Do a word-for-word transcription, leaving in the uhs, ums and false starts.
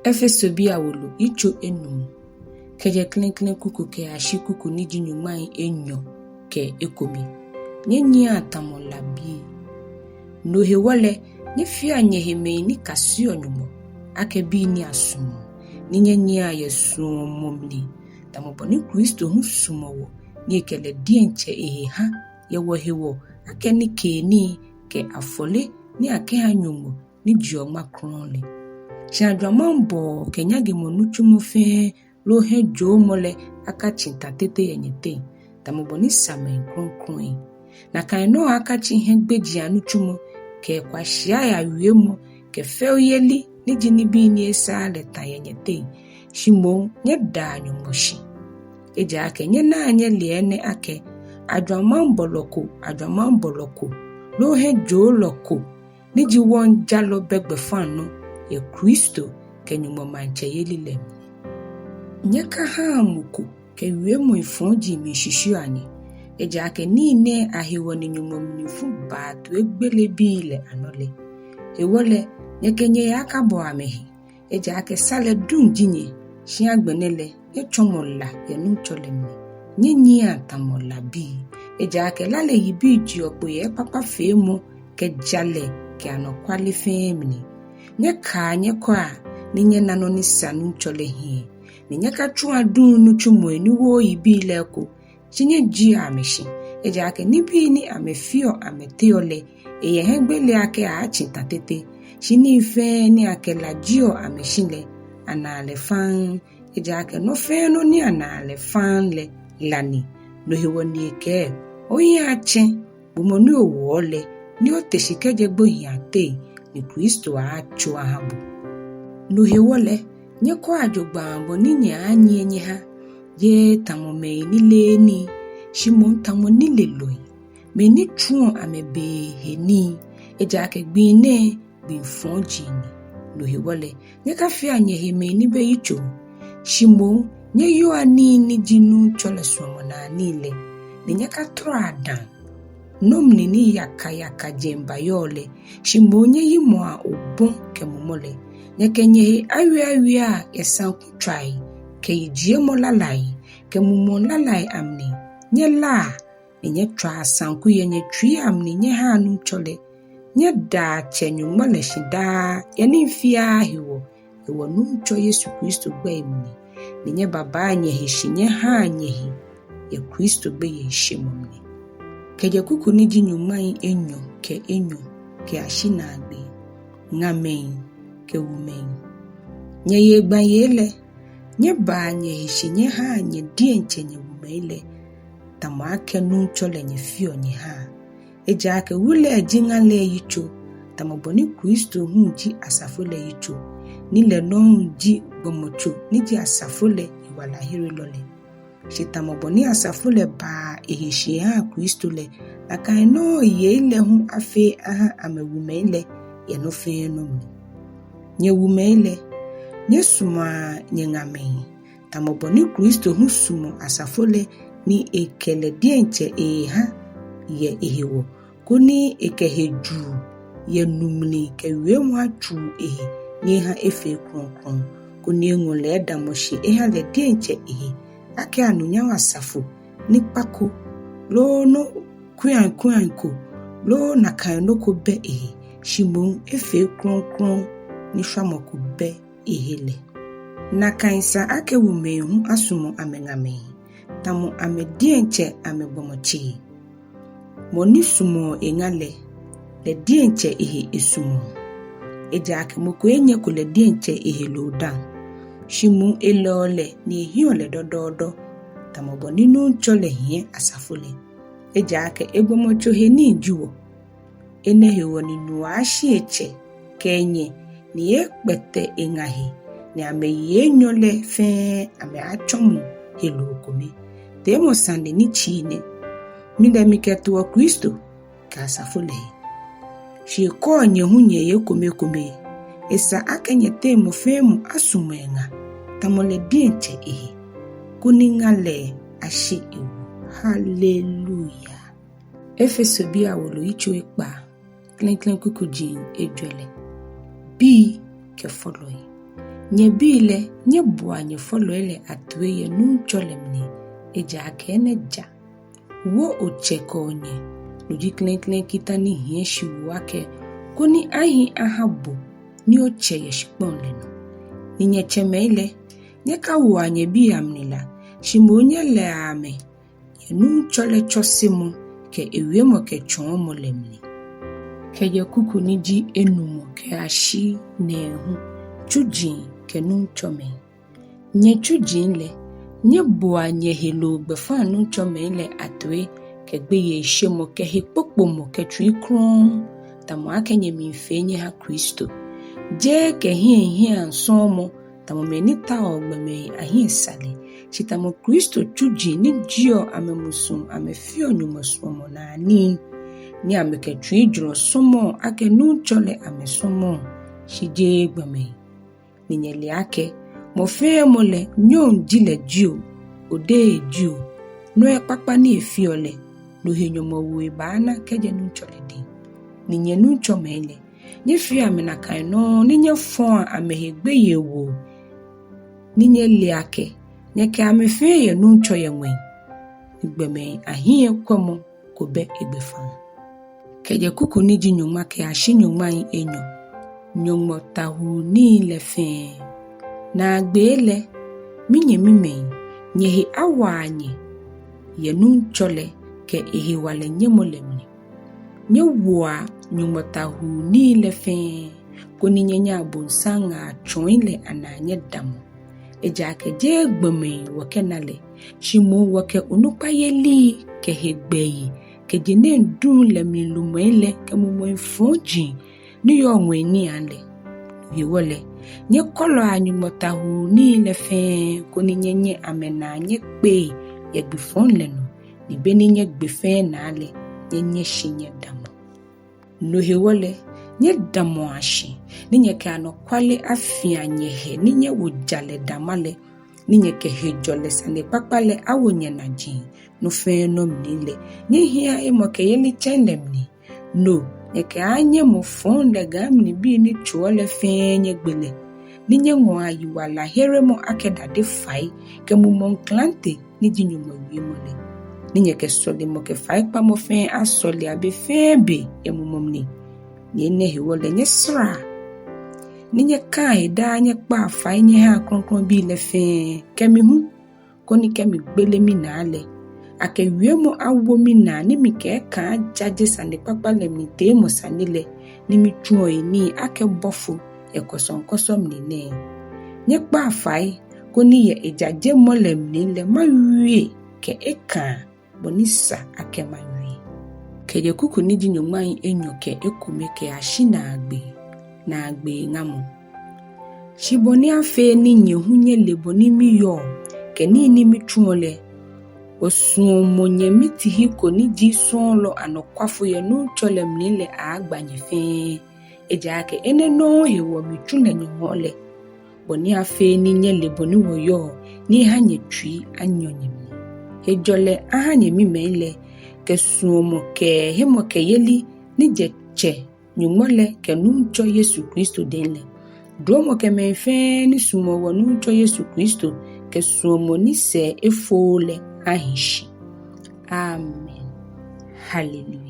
Efesobii awolo, yitso enumɔ, kɛjɛ klɛŋklɛŋ kuku kɛyashi kuku ni ji nyɔŋmai enyɔ kɛ ekome. Nyɛnyiɛa tamɔ la bii. No hewɔ lɛ, nyɛfea nyɛhe mɛi ni kaseɔ Nyɔŋmɔ, akɛ bii ni asumɔɔ, ni nyɛnyiɛa yɛ suɔmɔ mli, tamɔ bɔ ni Kristo hu sumɔ wɔ, ni ekɛ lɛ diɛŋtsɛ ehe ha yɛ wɔhewɔ, akɛ nikeenii kɛ afɔle ni akɛha Nyɔŋmɔ ni jeɔ ŋma krɔŋŋ lɛ. Shi ajwamaŋbɔɔ kɛ nyaŋemɔ nitsumɔ fɛɛ loo hiɛjoomɔ lɛ akatsi ta tete yɛ nyɛteŋ, tamɔ bɔ ni sa mɛi krɔŋkrɔŋi. Nakai nɔŋŋ akatsi hiɛgbejianitsumɔ kɛ kwashiai awiemɔ kɛ fɛoyeli ni ji nibii ni esaaa lɛ ta yɛ nyɛteŋ, shi moŋ nyɛdaa Nyɔŋmɔ shi. Ejaakɛ nyɛnaa nyɛlea enɛ akɛ, ajwamaŋbɔlɔ ko, ajwamaŋbɔlɔ ko, loo hiɛjoolɔ ko, ni ji wɔŋjalɔ bɛ gbɛfaŋ nɔ yɛ Kristo kɛ Nyɔŋmɔ maŋtsɛyeli lɛ mli. Nyɛkahaa mɔ ko kɛ wiemɔi fɔji miishishiua nyɛ, ejaakɛ nii nɛɛ ahewɔ ni Nyɔŋmɔ mlifu baa toigbelebii lɛ anɔ lɛ. Hewɔ lɛ, nyɛkɛ nyɛhe akabɔa amɛhe, ejaakɛ sa lɛ duŋ ji nyɛ, shi agbɛnɛ lɛ, nyɛtsɔmɔ la yɛ Nuŋtsɔ lɛ mli. Nyɛnyiɛa tamɔ la bii, ejaakɛ la lɛ yibii jeɔ kpo yɛ ekpakpafeemɔ kɛ jalɛ kɛ anɔkwale fɛɛ mli. Nyɛkaa nyɛkwɛa ni nyɛna nɔ ni sa Nuŋtsɔ lɛ hiɛ, ni nyɛkatsua duŋ nitsumɔi ni wooo yibii lɛ eko, shi nyɛjiea amɛ shi. Ejaakɛ nibii ni amɛfeɔ amɛteɔ lɛ, eyɛ hiɛgbele akɛ aaatsi ta tete, shi nii fɛɛ ni akɛ la jieɔ amɛ shi lɛ, anaa lɛ faŋŋ. Ejaakɛ nɔ fɛɛ nɔ ni anaa lɛ faŋŋ lɛ, la ni. No hewɔ ni ekɛɛ, ohiɛ atsɛ, bo mɔ ni owɔɔ lɛ, ni ote shi kɛjɛ gbohii ateŋ, ni Kristo aaatso aha bo. No hewɔ lɛ, nyɛkwɛa jogbaŋŋ bɔ ni nyɛaanyiɛ nyɛha, jeee tamɔ mɛi ni leee nii, shi moŋ tamɔ nilelɔi, mɛi ni tsuɔ amɛbe he nii, ejaakɛ gbii nɛɛ gbii fɔji ni. No hewɔ lɛ, nyɛkafea nyɛhe mɛi ni bɛ yitsoŋ, shi moŋ nyɛyoa nii ni ji Nuŋtsɔ lɛ suɔmɔnaanii lɛ, ni nyɛkatɔrɔa dãa, nɔ mli ni yakayaka jeŋba yɔɔ lɛ, shi moŋ nyɛyimɔa obɔ kɛ mumɔ lɛ. Nyɛkɛ nyɛhe awiewiea yɛ saŋkutswai kɛ yijiemɔ lalai kɛ mumɔŋ lalai amli, nyɛlaa ni nyɛtswaa saŋku yɛ nyɛtsuii amli nyɛhaa Nuŋtsɔ lɛ. Nyɛdaa Tsɛ Nyɔŋmɔ lɛ shi daa yɛ nii fiaa hewɔ, yɛ wɔ Nuŋtsɔ Yesu Kristo gbɛi mli, ni nyɛbabaa nyɛhe shi nyɛhaa nyɛhe yɛ Kristo gbeyeishemɔ mli. Kɛjɛ kuku ni ji nyɔŋmai enyɔ kɛ enyɔ kɛyashi naagbee. Ŋamɛi kɛ wumɛi. Nyɛ yeigbãyei lɛ, nyɛbaa nyɛhe shi nyɛhaa nyɛ diɛŋtsɛ nyɛwumɛi lɛ, tamɔ akɛ Nuŋtsɔ lɛ nyɛfeɔ nyɛhaa. Ejaakɛ wu lɛ ji ŋa lɛ yitso, tamɔ bɔ ni Kristo hu ji asafo lɛ yitso, ni lɛ nɔŋŋ ji gbɔmɔtso ni ji asafo lɛ yiwalaherelɔ lɛ. Shi tamɔ bɔ ni asafo lɛ baa ehe shi ehaa Kristo lɛ, nakai nɔŋŋ yei lɛ hu afee aha amɛwumɛi lɛ yɛ nɔ fɛɛ nɔ mli. Nyɛ wumɛi lɛ, nyɛsumɔa nyɛŋamɛi, tamɔ bɔ ni Kristo hu sumɔ asafo lɛ ni ekɛ lɛ diɛŋtsɛ ehe ha yɛ ehewɔ, koni ekɛ hejuu yɛ nu mli kɛ wiemɔ atsuu ehe ni eha efee krɔŋkrɔŋ, koni eŋɔ lɛ edamɔ shi eha lɛ diɛŋtsɛ ehe, akɛ anunyam asafo ni kpa ko, loo nɔ kuiŋkuiŋ ko, loo nakai nɔ ko bɛ ehe, shi moŋ efee krɔŋkrɔŋ ni shwamɔ ko bɛ ehe lɛ. Nakai sa akɛ wumɛi hu asumɔ amɛŋamɛi, tamɔ amɛ diɛŋtsɛ amɛgbɔmɔtsei. Mɔ ni sumɔɔ eŋa lɛ, lɛ diɛŋtsɛ ehe esumɔɔ. Ejaakɛ mɔ ko enyɛko lɛ diɛŋtsɛ eheloo dã, shi moŋ elɛɔ lɛ ni ehiɛɔ lɛ dɔdɔɔdɔ, tamɔ bɔ ni Nuŋtsɔ lɛ hiɛ asafo lɛ. Ejaakɛ egbɔmɔtso he nii ji wɔ. Enɛ hewɔ ni nuu aaashi etsɛ kɛ enyɛ, ni eeekpɛtɛ eŋa he, ni amɛyi enyɔ lɛ fɛɛ amɛaatsɔmɔ heloo kome. Teemɔ sane ni tsii nɛ. Mi lɛ mikɛtoɔ Kristo kɛ asafo lɛ he. Shi ekɔɔ nyɛ hu nyɛhe ekomekome. Esa akɛ nyɛteŋ mɔ fɛɛ mɔ asumɔ eŋa, tamɔ lɛ diɛŋtsɛ ehe, koni ŋa lɛ ashe ewu. Haleluya. Efesobii awolo yitso ekpaa, klɛŋklɛŋ kukuji ejwɛ lɛ. Bii kɛ fɔlɔi. Nyɛ bii lɛ, nyɛboa nyɛfɔlɔi lɛ atoi yɛ Nuŋtsɔ lɛ mli, ejaakɛ enɛ ja. Wo otsɛ kɛ onyɛ, no ji klɛŋklɛŋ kita ni hiɛ shiwoo akɛ, koni ahi aha bo ni otsɛ yɛ shikpɔŋ lɛ nɔ. Ni nyɛ tsɛmɛi lɛ, nyɛkawoa nyɛbii amli la, shi moŋ nyɛlɛa amɛ yɛ Nuŋtsɔ lɛ tsɔsemɔ kɛ ewiemɔ kɛ tsɔɔmɔ lɛ mli. Kɛjɛ kuku ni ji enumɔ kɛyashi nɛɛhu. Tsuji kɛ Nuŋtsɔmɛi. Nyɛ tsuji lɛ, nyɛboa nyɛheloo gbɛfaŋ Nuŋtsɔmɛi lɛ atoi kɛ gbeyeishemɔ kɛ hekpokpomɔ kɛ tsui krɔŋŋ, tamɔ akɛ nyɛmiifee nyɛha Kristo. Jeee kɛ hiɛhiɛaŋ sɔɔmɔ, tamɔ mɛi ni taoɔ gbɔmɛi ahiɛ sane, shi tamɔ Kristo tsuji ni jieɔ amɛmusuŋ amɛfeɔ Nyɔŋmɔ suɔmɔnaa nii, ni amɛkɛ tsuijurɔ sɔmɔɔ akɛ Nuŋtsɔ lɛ amɛsɔmɔɔ, shi jeee gbɔmɛi. Ni nyɛle akɛ, mɔ fɛɛ mɔ lɛ, nyɔŋ ji lɛ jio, odehe jio, nɔ ekpakpa ni efeɔ lɛ, no he nyɔmɔwoo ebaana kɛjɛ Nuŋtsɔ lɛ dɛŋ. Ni nyɛ Nuŋtsɔmɛi lɛ, nyɛfea amɛ nakai nɔŋŋ, ni nyɛfɔa amɛhe gbeyeiwoo, ni nyɛle akɛ, nyɛkɛ amɛ fɛɛ yɛ Nuŋtsɔ yɛ ŋwɛi, ni gbɔmɛi ahiɛkwɛmɔ ko bɛ egbɛfaŋ. Kɛjɛ kuku ni ji nyɔŋma kɛyashi nyɔŋmai enyɔ. Nyɔŋmɔ tawuu nii lɛ fɛɛ. Naagbee lɛ, minyɛmimɛi, nyɛhe awa nyɛ yɛ Nuŋtsɔ lɛ kɛ ehewalɛ nyɛmɔ lɛ mli. Nyɛwoa Nyɔŋmɔ tawuu nii lɛ fɛɛ, koni nyɛnyɛ abonsam ŋaa tsɔi lɛ anaa nyɛdamɔ. Ejaakɛ jeee gbɔmɛi wɔkɛna lɛ, shi moŋ wɔkɛ onukpayelii kɛ hegbɛi kɛ je nɛɛŋ duŋ lɛ mli lumɛi lɛ kɛ mumɔi fɔji ni yɔɔ ŋwɛiniiaŋ lɛ. No hewɔ lɛ, nyɛkɔlɔa Nyɔŋmɔ tawuu nii lɛ fɛɛ, koni nyɛnyɛ amɛnaa nyɛkpee yɛ gbi fɔŋ lɛ nɔ, ni be ni nyɛgbe fɛɛ naa lɛ, nyɛnyɛ shi nyɛdamɔ. No hewɔ lɛ, nyɛdamɔa shi, ni nyɛkɛ anɔkwale afia nyɛhɛ, ni nyɛwo jalɛ dama lɛ, ni nyɛkɛ hejɔlɛ sanekpakpa lɛ awo nyɛnaji. Nɔ fɛɛ nɔ mli lɛ, nyɛhiɛa hemɔkɛyeli tsɛŋ lɛ mli. No nyɛkɛaanyɛ mɔ fɔŋ lɛ gaa mli bii ni tsoɔ lɛ fɛɛ nyɛgbe lɛ, ni nyɛŋɔa yiwalaheremɔ akɛ dade fai kɛ mumɔŋ klante ni ji Nyɔŋmɔ wiemɔ lɛ. Ni nyɛkɛ sɔlemɔ kɛ faikpamɔ fɛɛ asɔlea be fɛɛ be yɛ mumɔ mli. Ni enɛ hewɔ lɛ nyɛsaraa, ni nyɛkaa he daa nyɛkpaa fai nyɛhaa krɔŋkrɔŋbii lɛ fɛɛ, kɛ mi hu, koni kɛ migbele minaa lɛ, akɛ wiemɔ awo minaa ni mikɛ ekãa ajaje sanekpakpa lɛ mli teemɔ sane lɛ, ni mitsuɔ enii akɛ bɔfo yɛ kɔsɔŋkɔsɔ mli nɛɛ. Nyɛkpaa fai, koni yɛ ejajemɔ lɛ mli lɛ mawie kɛ ekãa bɔ ni sa akɛ mawie. Kɛjɛ kuku ni ji nyɔŋmai enyɔ kɛ ekome kɛyashi naagbee. Naagbee ŋamɔ. Shi bɔ ni afee ni nyɛ hu nyɛle bɔ ni miyɔɔ kɛ nii ni mitsuɔ lɛ, wɔsuɔmɔ nyɛmi tihi ko ni ji sɔɔlɔ anɔkwafo yɛ Nuŋtsɔ lɛ mli lɛ aaagba nyɛ fɛɛ. Ejaakɛ enɛ nɔŋŋ hewɔ mitsu lɛ nyɛŋɔɔ lɛ, bɔ ni afee ni nyɛle bɔ ni wɔyɔɔ, ni eha nyɛtsui anyɔ nyɛmli. Hejɔlɛ aha nyɛmimɛi lɛ, kɛ suɔmɔ kɛ hemɔkɛyeli ni jɛ Tsɛ Nyɔŋmɔ lɛ kɛ Nuŋtsɔ Yesu Kristo dɛŋ lɛ. Duromɔ kɛ mɛi fɛɛ ni sumɔɔ wɔ Nuŋtsɔ Yesu Kristo kɛ suɔmɔ ni sɛɛ efooo lɛ ahi shi. Amen. Hallelujah.